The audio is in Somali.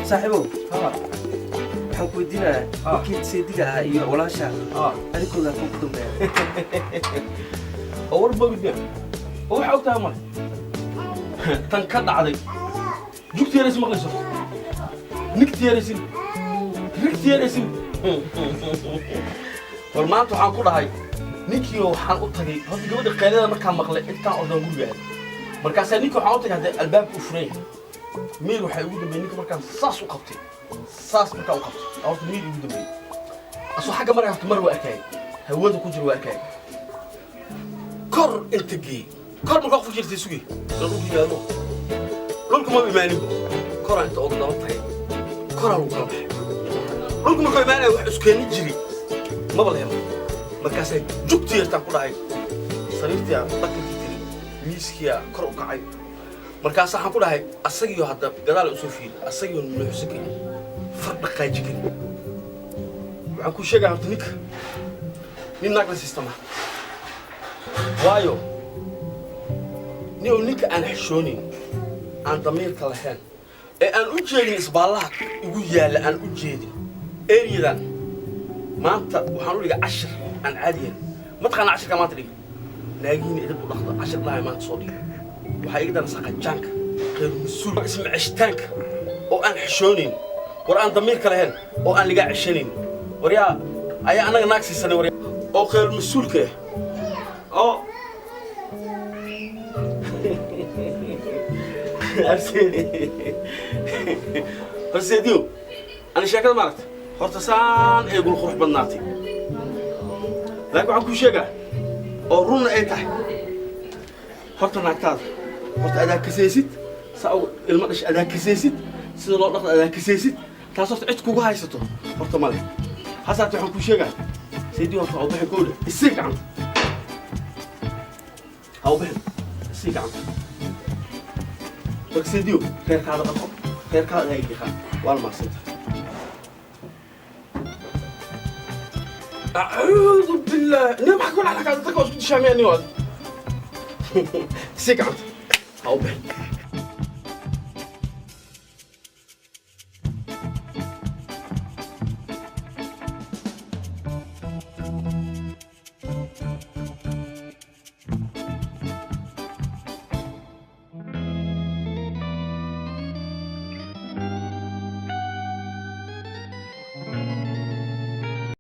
Saaxiibow, waxaan ku weydiinayaa ninkii seediga ahaa iyo walaasha arrinkooda halkuu ku dambeeya? Oo war boogid miya? Oo waxaa og tahay male tan ka dhacday jugti yaraysin, maqlayso, nigti yaraysin, rigti yaraysin. War maanta waxaan ku dhahay ninkii waxaan u tagay horta gabadha qaylada markaan maqlay intaan ordaan guriga aaday. Markaasaa ninkii waxaan u tagay haddee albaabka u furan yahay. Miir waxay ugu dambeeyey ninka markaan saas u qabtay, saas markaan u qabtay horta miir ugu dambeeyey asoo xagga markaa horta mar waa arkayay, hawada ku jira waa arkayay, kor inta geeyey, kor markaa qof jirtay sugay la dhulka yimaado, dhulka ma imaanin, koraa inta oga daba tagay, koraa lagu kala baxay. Dhulka markuu imaanaya wax iskeeni jiray maba la helo. Markaasay jugti yartaan ku dhahay, sariirtiyaa dhaqankii tiri, miiskiyaa kor u kacay. Markaas waxaan ku dhahay asagiyo hadda gadaal usoo fiiri, asagiyo nuuxsan karin, far dhaqaaji karin. Waxaan ku sheegaya horta ninka nin naag la siistama, waayo nin oo ninka aan xishoonayn, aan damiirka lahayn, ee aan u jeedin isbaallaha igu yaalla, aan u jeedin eriyadan. Maanta waxaan u dhigay cashir aan caadi ahayn. Mataqaana cashirkaa maanta dhigay? Naagihiina idib u dhaqdo cashir dhahay maanta soo dhigay. Waxaa iga daran saqajaanka khayr mas-uul isma ceshitaanka oo aan xishoonayn, war aan damiirka lahayn oo aan ligaa ceshanayn. War yaa ayaa annaga naag siisanay? War oo khayr mas-uulka ah oo horseediyo ani sheekada maaragta horta saan ay gul qurux badnaatay, laakiin waxaan kuu sheegaa oo runna ay tahay, horta naagtaada horta adaa kasaysid, saa u ilmo dhasha adaa kasaysid, sida loo dhaqdo adaa kasaysid. Taas horta cid kugu haysato horta male. Hasaate waxaan kuu sheegaa saydi, horta ha u bixin kowdha, isii gacanta, ha u bixin, isii gacanta. Marka saydiyo reerkaada dhaqo, reerkaada adaa yaqaan. Waa la mahadsanta. Acuudu billah, nin maxaa ku dhacda? Dadka waa isku dishaamaya. Nin waad sii gacanta, ha u bixin.